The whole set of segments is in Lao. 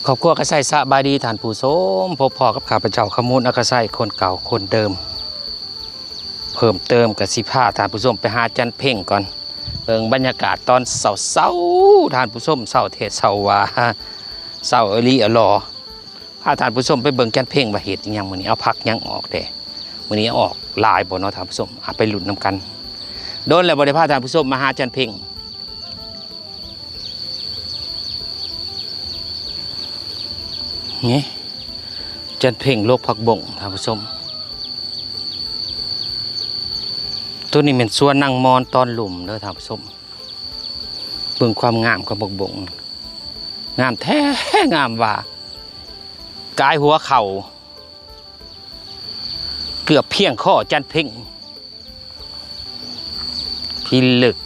ຄອບຄົວກະໄຊ ສະບາຍດີທ່ານຜູ້ຊົມ, ພົບພໍ້ກັບຂ້າພະເຈົ້າ ຂະມູນ ອາກະໄຊ ຄົນເກົ່າຄົນເດີມ. ເພີ່ມເຕີມກະຊິພາທ່ານຜູ້ຊົມໄປຫາຈັນເພັງກ່ອນ, ເບິ່ງບັນຍາກາດຕອນເຊົ້າໆ ທ່ານຜູ້ຊົມ, ເຊົ້າແທ້ເຊົ້າວ່າ ເຊົ້າອີ່ຫຼີອີ່ຫຼໍ. ພາທ່ານຜູ້ຊົມໄປເບິ່ງຈັນເພັງວ່າເຮັດອີ່ຫຍັງມື້ນີ້, ເອົາຜັກຫຍັງອອກແດ່. ມື້ນີ້ອອກຫຼາຍບໍ່ເນາະທ່ານຜູ້ຊົມ? ເອົາໄປລຸ້ນນຳກັນ. ດົນແລ້ວບໍ່ໄດ້ພາທ່ານຜູ້ຊົມມາຫາຈັນເພັງ. ນີ້ ຈັນເພັງຫຼົກຜັກບົ້ງທ່ານຜູ້ຊົມ. ໂຕນີ້ແມ່ນສວນນາງມອນຕອນລຸ່ມເດີທ່ານຜູ້ຊົມ. ເບິ່ງຄວາມງາມຂອງຜັກບົ້ງ, ງາມແທ້ງາມວ່າ ກາຍຫົວເຂົ່າ ເກືອບພຽງຄໍຈັນເພັງ ພິລຶກ.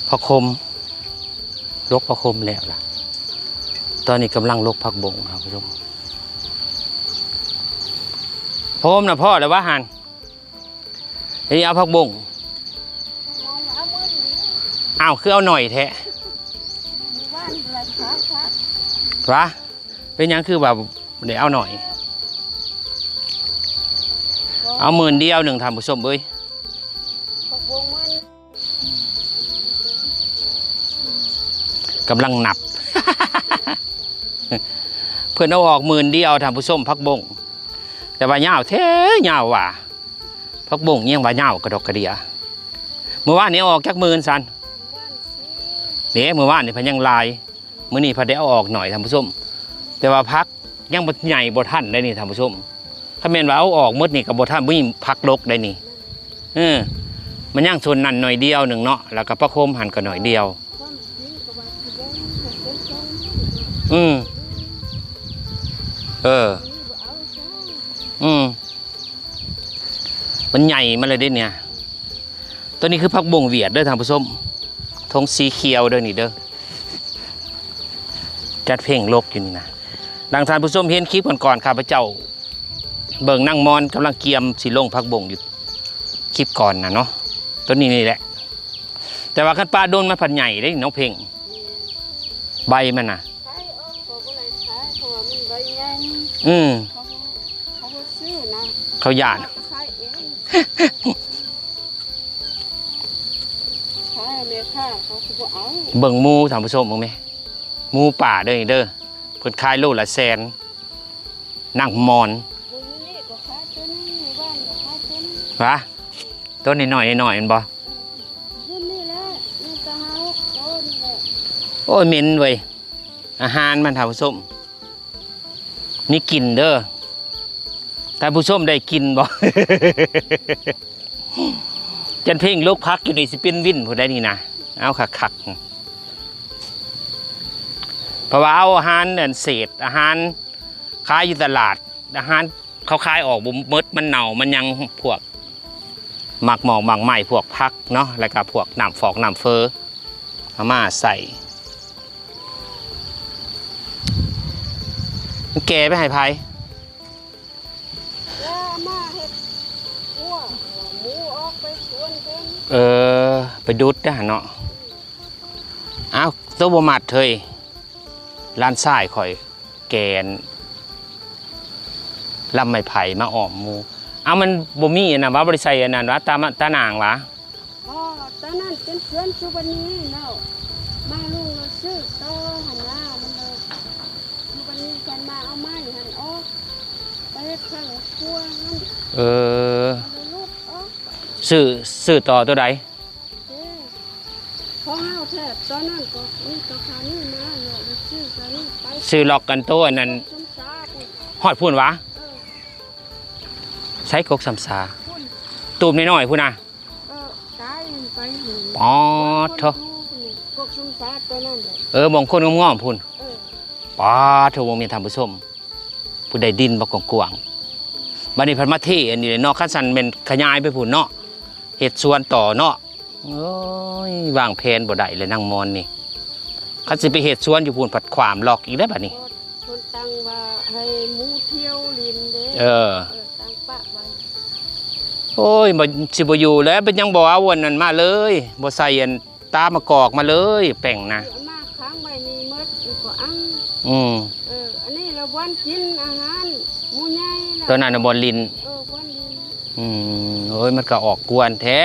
ຜັກໂຄມ ຫຼົກຜັກໂຄມແລ້ວລະ, ຕອນນີ້ກຳລັງຫຼົກຜັກບົ້ງ ທ່ານຜູ້ຊົມ. ໂຄມນະພໍ້ແລ້ວວະຫັ້ນ. ອັນນີ້ເອົາຜັກບົ້ງ. ເອົາໝື່ນດຽວ. ອ້າວ ຄືເອົາໜ້ອຍແທ້? ມື້ວານບໍ່ໄດ້ຂາຍຜັກ. ຫວາ? ເປັນຫຍັງຄືວ່າໄດ້ເອົາໜ້ອຍ? ເອົາໝື່ນດຽວໜຶ່ງ ທ່ານຜູ້ຊົມເອີຍ. ຜັກບົ້ງໝື່ນ. ກຳລັງນັບ. ເພິ່ນເອົາອອກໝື່ນດຽວ ທ່ານຜູ້ຊົມ, ຜັກບົ້ງ. ແຕ່ວ່າຍາວແທ້ຍາວວ່າ. ຜັກບົ້ງຍັງວ່າຍາວກະດອກກະເດຍ. ມື້ວານນີ້ເອົາອອກຈັກໝື່ນຊັ້ນ? ເດ້ ມື້ວານນີ້ພັດຍັງຫຼາຍ. ມື້ນີ້ພັດໄດ້ເອົາອອກໜ້ອຍ ທ່ານຜູ້ຊົມ. ແຕ່ວ່າຜັກຍັງບໍ່ໃຫຍ່ບໍ່ທັນໄດ໋ນີ້ ທ່ານຜູ້ຊົມ. ຄັນແມ່ນວ່າເອົາອອກໝົດນີ້ກະບໍ່ທັນ, ບໍ່ມີຜັກດົກໄດ໋ນີ້. ເອີ ມັນຍັງສ່ວນນັ້ນໜ້ອຍດຽວໜຶ່ງເນາະ, ແລ້ວກະຜັກໂຄມຫັ້ນກະໜ້ອຍດຽວ. ອືມ ເອີ ອືມ ມັນໃຫຍ່ມາເລີຍເດ້ເນຍ. ໂຕນີ້ຄືຜັກບົ້ງຫວຽດເດີທ່ານຜູ້ຊົມ, ຖົງສີຂຽວເດີນີ້ເດີ. ຈັນເພັງຫຼົກຢູ່ນີ້ນະ. ດັ່ງທ່ານຜູ້ຊົມເຫັນຄລິບກ່ອນໆ ຂ້າພະເຈົ້າເບິ່ງນາງມອນກຳລັງກຽມຊິຫຼົກຜັກບົ້ງຢູ່ຄລິບກ່ອນນະເນາະ. ໂຕນີ້ນີ້ແຫຼະ. ແຕ່ວ່າຄັນປະດົນມັນພັດໃຫຍ່ເດ້ນ້ອງເພັງ, ໃບມັນນະ. ຂາຍອອກກໍບໍ່ໄດ້ຂາຍ ເພາະວ່າມັນໃບໃຫຍ່. ອືມ ເຂົາ ເຂົາບໍ່ຊື້ນະ, ເຂົາຢ້ານ. ເຂົາຂາຍເອງ. ຂາຍໃຫ້ແມ່ຄ້າເຂົາກໍບໍ່ເອົາ. ເບິ່ງໝູທ່ານຜູ້ຊົມເບິ່ງແມ, ໝູປ່າເດີນີ້ເດີ, ເພິ່ນຂາຍໂລລະແສນ. ນາງມອນ ມື້ນີ້ກໍຂາຍໂຕໜຶ່ງ, ມື້ວານກໍຂາຍໂຕໜຶ່ງ. ຫວາ? ໂຕນ້ອຍໆ ນ້ອຍໆ ແມ່ນບໍ່? ເອີ ນີ້ແຫຼະ ມີແຕ່ຫ້າຫົກໂຕນີ້ແຫຼະ. ໂອ້ຍ ເໝັນເວີຍ, ອາຫານມັນ ທ່ານຜູ້ຊົມ, ມີກິ່ນເດີ. ທ່ານຜູ້ຊົມໄດ້ກິ່ນບໍ່? ຈັນເພັງຫຼົກຜັກຢູ່ນີ້ຊິເປັນວິນຜູ້ໃດນີ້ນະ. ເອົາຄັກໆ ເພາະວ່າເອົາອາຫານ ອັນເສດອາຫານຂາຍຢູ່ຕະຫຼາດ, ອາຫານເຂົາຂາຍອອກບໍ່ໝົດ, ມັນເນົ່າມັນຫຍັງ, ພວກໝາກໝອກໝາກໄມ້, ພວກຜັກເນາະ, ແລ້ວກະພວກນ້ຳຟອກນ້ຳເຟີ ເອົາມາໃສ່. ມັນແກ່ໄປໃຫ້ໃຜ? ວ່າມາເຮັດຄົວ ໝູອອກໄປສວນເພິ່ນ. ເອີ ໄປດຸດເດ້ຫັ້ນເນາະ. ອ້າວ ໂຕບໍ່ມັດເຮີ້ຍ, ຫຼານຊາຍຂ້ອຍແກ່ນລຳໄມ້ໄຜ່ມາອ້ອມໝູ. ອ້າວ ມັນບໍ່ມີອັນນັ້ນຫວາ? ບໍ່ໄດ້ໃສ່ອັນນັ້ນຫວາ? ຕາ ຕານາງຫວາ? ບໍ່, ຕອນນັ້ນເປັນສວນສຸບັນນີເນາະ, ມາລຸງລະຊື້ຕໍ່ຫັ້ນນາ, ມັນເລີຍ ສຸບັນນີເພິ່ນມາເອົາໄມ້ຫັ້ນອອກ ໄປເຮັດເຄື່ອງຄົວຫັ້ນ. ເອີ ມັນເລີຍຫຼຸດອອກ. ຊື້ ຊື້ຕໍ່ໂຕໃດ? ເດ້ ຂອງເຮົາແທ້ ຕອນນັ້ນກໍມີແຕ່ຄານີ້ມາເນາະ, ໄດ້ຊື້ຄານີ້ໄປ ຊື້ລັອກກັນໂຕອັນນັ້ນ ສົມສາພຸ້ນ. ຮອດພຸ້ນຫວາ? ເອີ ໃສກົກສົມສາ? ພຸ້ນ ຕູບນ້ອຍໆ ພຸ້ນນະ. ເອີ ກາຍໄປພຸ້ນ. ອໍ ໂທ້ ກົກສົມສາໂຕນັ້ນແຫຼະ. ເອີ ໝ່ອງຄົນງອມໆ ພຸ້ນ. ເອີ ປາໂທ້ ບໍ່ແມ່ນທ່ານຜູ້ຊົມ, ຜູ້ໃດດິນບໍ່ກວ້າງໆ. ບັດນີ້ເພິ່ນມາເທອັນນີ້ເນາະ, ຄັນຊັ້ນແມ່ນຂະຫຍາຍໄປພຸ້ນເນາະ, ເຮັດສວນຕໍ່ເນາະ. ໂອ້ຍ ວາງແຜນບໍ່ໄດ້ເລີຍນາງມອນນີ້, ຄັນຊິໄປເຮັດສວນຢູ່ພຸ້ນ ພັດຂວາມລັອກອີກແລ້ວບັດນີ້. ເພິ່ນຕັ້ງວ່າໃຫ້ໝູ ທ່ຽວຫຼິ້ນເດ້. ເອີ ເອີ ຕັ້ງປະໄວ້. ໂອ້ຍ ບໍ່ ຊິບໍ່ຢູ່ແລ້ວ ເປັນຫຍັງບໍ່ເອົາອັນນັ້ນມາເລີຍ ບໍ່ໃສ່ອັນຕາມະກອກມາເລີຍ ແປ້ງນະ ເອົາມາຄ້າງໄວ້ນີ້ໝົດ ມັນກໍອັງ. ອືມ ເອີ ອັນນີ້ລະບ່ອນກິນອາຫານໝູ່ໃຫຍ່ລະ ຕອນນັ້ນນະບ່ອນຫຼິ້ນ. ເອີ ບ່ອນຫຼິ້ນ. ອືມ ໂອ້ຍ ມັນກໍອອກກວນແທ້.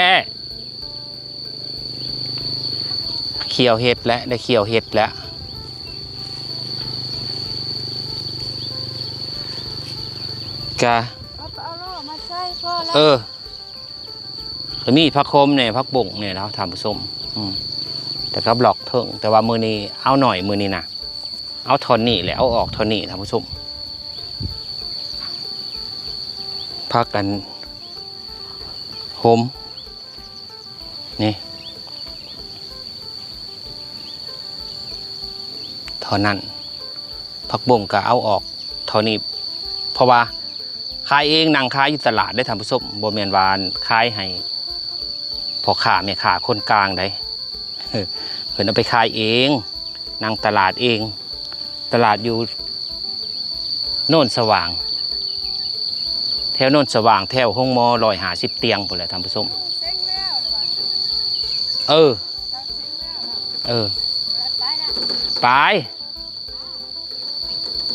ຂ້ຽວເຫັດແຫຼະ ໄດ້ຂ້ຽວເຫັດແຫຼະ ກະ ເອົາ ເອົາລໍ້ມາໃສ່ພໍແລ້ວ. ເອີ ກໍມີຜັກໂຂມແດ່ ຜັກບົ້ງແດ່ເນາະທ່ານຜູ້ຊົມ. ອືມ ແຕ່ກັບລອກເທິງ ແຕ່ວ່າມື້ນີ້ເອົາໜ້ອຍ ມື້ນີ້ນະ. ເອົາທ່ອນນີ້ແຫຼະ ເອົາອອກທ່ອນນີ້ທ່ານຜູ້ຊົມ. ຜັກອັນໂຫມນີ້ ເທົ່ານັ້ນ. ຜັກບົ້ງກໍເອົາອອກເທົ່ານີ້ ເພາະວ່າຂາຍເອງ ນັ່ງຂາຍຢູ່ຕະຫຼາດເດ້ທ່ານຜູ້ຊົມ ບໍ່ແມ່ນວ່າຂາຍໃຫ້ພໍ່ຄ້າແມ່ຄ້າຄົນກາງໃດ. ເພິ່ນເອົາໄປຂາຍເອງ ນັ່ງຕະຫຼາດເອງ ຕະຫຼາດຢູ່ໂນນສະຫວ່າງ ແຖວໂນນສະຫວ່າງ ແຖວໂຮງໝໍຮ້ອຍຫ້າສິບຕຽງພຸ້ນແຫຼະທ່ານຜູ້ຊົມ. ເອີ ເອີ ໄປ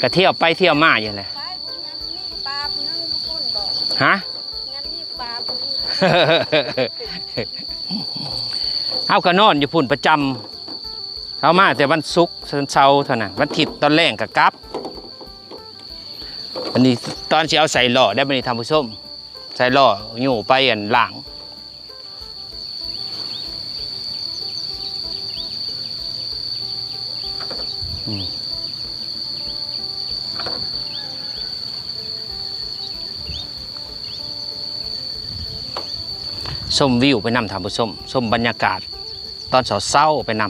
ກະທ່ຽວໄປທ່ຽວມາຢູ່ແຫຼະ. ຮະ? ເຮົາກໍນອນຢູ່ພຸ້ນປະຈຳ ເຮົາມາແຕ່ວັນສຸກ ວັນເສົາເທົ່ານັ້ນ ວັນທິດຕອນແລງກໍກັບ. ອັນນີ້ຕອນຊິເອົາໃສ່ລໍ້ໄດ້ບັດນີ້ທ່ານຜູ້ຊົມ ໃສ່ລໍ້ຍູ້ໄປອັນລ້າງ. ອືມ ຊົມວິວໄປນຳທ່ານຜູ້ຊົມ ຊົມບັນຍາກາດຕອນເຊົ້າໆໄປນຳ.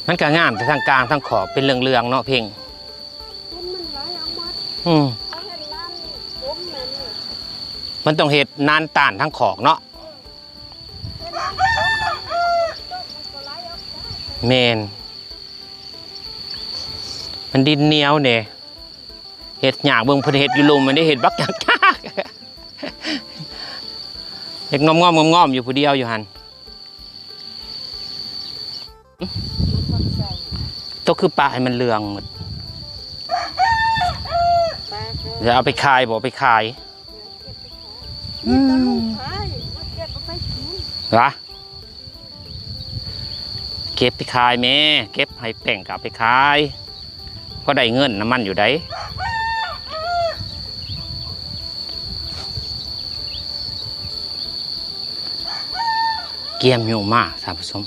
ມັນກະງາມແຕ່ທາງກາງທາງຂອບເປັນເຫຼືອງໆເນາະ ເພັງ. ມັນໄຫຼອອກໝົດ. ອືມ ເຮົາເຮັດນານກົມແມ່ນ ມັນຕ້ອງເຮັດນານຕ້ານທາງຂອບເນາະ. ເອີ ເຮັດນານກົມ ມັນກໍໄຫຼອອກໄດ້. ແມ່ນ ມັນດິນໜຽວເດ້ ເຮັດຍາກ. ເບິ່ງເພິ່ນເຮັດຢູ່ລຸ່ມ ມັນໄດ້ເຮັດບັກຍາກໆ ເຮັດງອມໆ ງອມໆ ຢູ່ຜູ້ດຽວຢູ່ຫັ້ນ. ໂຕຄືປະໃຫ້ມັນເຫຼືອງໝົດ ແລ້ວເອົາໄປຂາຍບໍ່? ເອົາໄປຂາຍ. ມີແຕ່ລູກຂາຍ ມາເກັບເອົາໄປກິນ. ຫວາ? ເກັບໄປຂາຍແມ້ ເກັບໃຫ້ແປ້ງກໍເອົາໄປຂາຍ ພໍໄດ້ເງິນນຳມັນຢູ່ໃດ. ກຽມຫິ້ວມາທ່ານຜູ້ຊົມ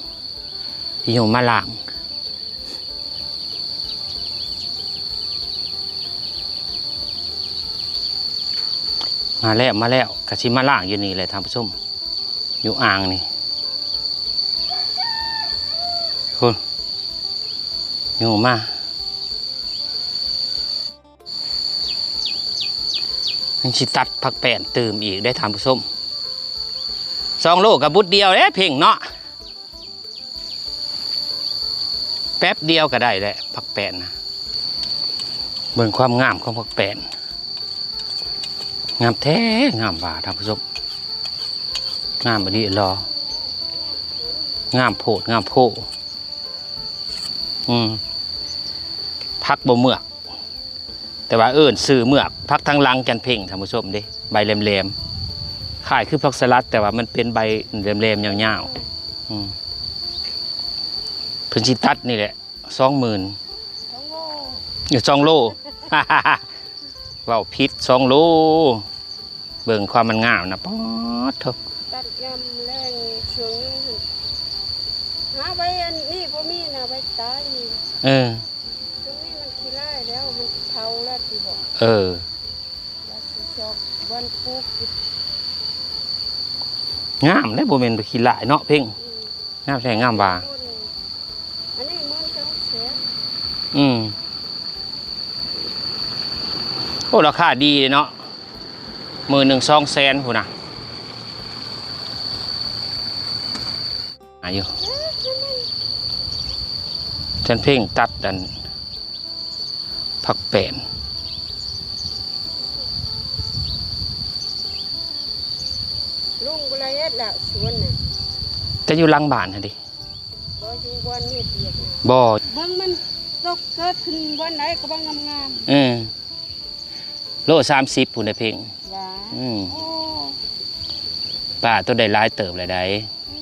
ຫິ້ວມາລ້າງ. ມາແລ້ວ ມາແລ້ວ ກະຊິມາລ້າງຢູ່ນີ້ແຫຼະທ່ານຜູ້ຊົມ ຢູ່ອ່າງນີ້ ພຸ້ນ ຢູ່ມາ ຍັງຊິຕັດຜັກແປ້ນຕື່ມອີກເດ້ທ່ານຜູ້ຊົມ. ສອງໂລກະບຸດດຽວເດ້ເພັງເນາະ. ແປັບດຽວກໍໄດ້ແຫຼະ ຜັກແປ້ນນະ. ເບິ່ງຄວາມງາມຂອງຜັກແປ້ນ ງາມແທ້ງາມວ່າທ່ານຜູ້ຊົມ ງາມອີ່ຫຼີຫຼໍ ງາມໂພດງາມໂພ. ອືມ ຜັກບໍ່ເໝືອກ ແຕ່ວ່າເອີ້ນຊື່ເໝືອກ ຜັກທາງຫຼັງຈັນເພັງທ່ານຜູ້ຊົມເດ້ ໃບແຫຼມໆ ຄ້າຍຄືຜັກສະຫຼັດ ແຕ່ວ່າມັນເປັນໃບແຫຼມໆ ຍາວໆ. ອືມ ເພິ່ນຊິຕັດນີ້ແຫຼະ ສອງໝື່ນ ສອງໂລ ເອີ ສອງໂລ ເວົ້າຜິດ ສອງໂລ. ເບິ່ງຄວາມມັນງາມນະ ປາດໂທ້ ຕັດຍາມແລງຊ່ວງໜຶ່ງຫັ້ນ ຫາໃບອັນນີ້ບໍ່ມີນະ ໃບຕາຍນີ້. ເອີ ຊ່ວງນີ້ມັນຂີ້ລ້າຍແລ້ວ ມັນເຖົ ເອົາລະຕິບອກ ເອີ ວ່າຊິຊອກບ່ອນປູກຢູ່ ງາມເດ້ ບໍ່ແມ່ນຂີ້ຫຼ້າຍເນາະເພັງ. ອືມ ງາມແທ້ງາມຫວາ. ອັນນີ້ໝື່ນສອງແສນ. ອືມ ໂອ້ ລາຄາດີເດເນາະ ໝື່ນໜຶ່ງສອງແສນພຸ້ນນະ. ອາ ຢູ່ ຈັນເພັງຕັດອັນ ຜັກແປ້ນ ລຸງບໍ່ໄດ້ເຮັດລະສວນນະ ແຕ່ຢູ່ຫຼັງບ້ານຫັ້ນເດ. ບໍ່ຢູ່ບ່ອນເຮັດວຽກນະ ບໍ່ ເບິ່ງມັນຕົກເກີດຂຶ້ນບ່ອນໃດກໍບໍ່ງາມໆ. ເອີ ໂລສາມສິບພຸ້ນນະເພັງ. ຫວາ ອືມ ໂອ້ ປ້າໂຕໄດ້ຫຼາຍເຕີບແລ້ວໃດ໋. ອື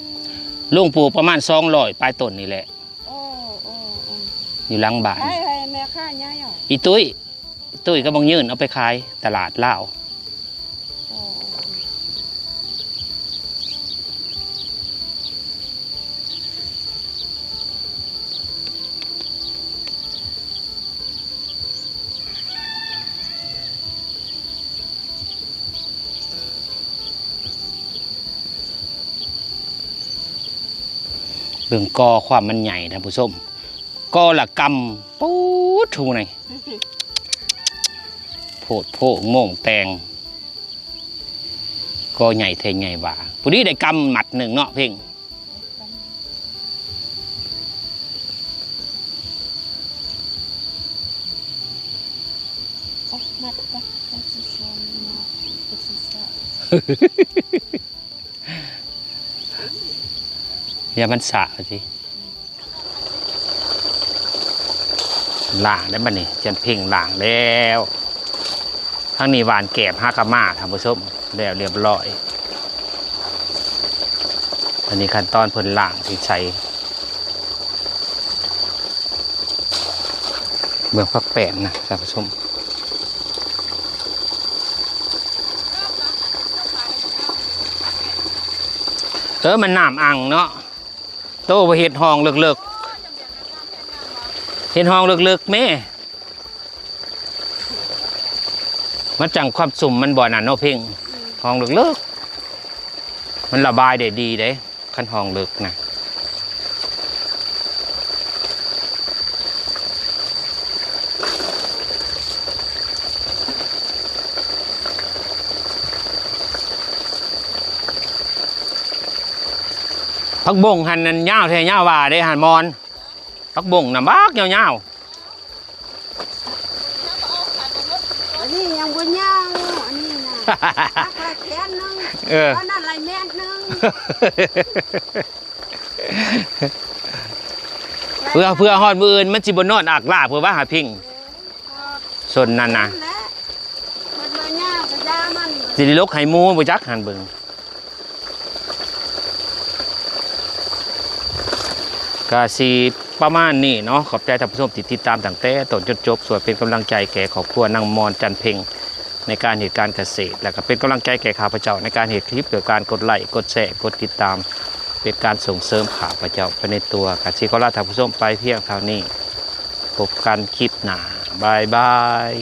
ມ ລຸງປູກປະມານສອງຮ້ອຍປາຍຕົ້ນນີ້ແຫຼະ. ໂອ້ ໂອ້ ໂອ້ ຢູ່ຫຼັງບ້ານ ຂາຍໃຫ້ແມ່ຄ້າໃຫຍ່ເອົາ. ອີຕຸ້ຍ ຕຸ້ຍກັບບັກຍືນເອົາໄປຂາຍຕະຫຼາດລາວ. ເບິ່ງກໍຄວາມມັນໃຫຍ່ທ່ານຜູ້ຊົມ ກໍລະກຳ ປູດ ທຸງນີ້ ໂພດໂພໂມງແຕ່ງ ກໍໃຫຍ່ແທ້ໃຫຍ່ຫວາ. ຜູ້ນີ້ໄດ້ກຳມັດໜຶ່ງເນາະເພັງ. ໂອ້ ມັດກ່ອນ ຈັກຊິຊອນເນາະ ຈັກຊິຊອນ ຢ່າມັນສະຊິ. ລ້າງແລ້ວບັດນີ້ ຈັນເພັງລ້າງແລ້ວ. ທາງນີ້ຫວ່ານແກບຫາກະມາ ທ່ານຜູ້ຊົມ ແລ້ວລຽບລ້ອຍ. ອັນນີ້ຂັ້ນຕອນເພິ່ນລ້າງຊິໃສ່ ເບິ່ງຜັກແປ້ນນະທ່ານຜູ້ຊົມ. ເອີ ມັນນ້ຳອັ່ງເນາະ. ໂຕ ເຮັດຮ່ອງເລິກໆ ເຮັດຮ່ອງເລິກໆແມ້ ມັນຈັ່ງຄວາມຊຸ່ມມັນບໍ່ນັ້ນເນາະເພັງ. ອືມ ຮ່ອງເລິກໆ ມັນລະບາຍໄດ້ດີເດ້ ຄັນຮ່ອງເລິກນະ. ຜັກບົ້ງຫັ້ນ ອັນຍາວແທ້ຍາວຫວ່າເດ້ຫັ້ນມອນ ຜັກບົ້ງນະບັກຍາວໆ. ອັນນີ້ຍັງບໍ່ຍາວ ອັນນີ້ນະ ຫັກລະແຂນໜຶ່ງ ເອີ ອັນນັ້ນລະແມັດໜຶ່ງ. ເພື່ອ ເພື່ອຮອດມື້ອື່ນມັນຊິບໍ່ນອນອາກລາກ ເພື່ອວ່າຫາພິງ ເອີ ສົ້ນນັ້ນນະ ມັນບໍ່ຍາວກະຢາມັນ ຊິໄດ້ຫຼົກໃຫ້ໝູບໍ່ຈັກ ຫັ້ນເບິ່ງ. ກະຊິປະມານນີ້ເນາະ ຂອບໃຈທ່ານຜູ້ຊົມທີ່ຕິດຕາມຕັ້ງແຕ່ຕົ້ນຈົນຈົບ ຊ່ວຍເປັນກຳລັງໃຈແກ່ຄອບຄົວນາງມອນ ຈັນເພັງ ໃນການເຮັດການກະເສດ ແລະກະເປັນກຳລັງໃຈແກ່ຂ້າພະເຈົ້າໃນການເຮັດຄລິບ ດ້ວຍການກົດໄລ ກົດແຊ ກົດຕິດຕາມ ເປັນການສົ່ງເສີມຂ້າພະເຈົ້າໄປໃນຕົວ. ກະຊິຂໍລາທ່ານຜູ້ຊົມໄປພຽງເທົ່ານີ້ ພົບກັນຄລິບໜ້າ ບາຍບາຍ.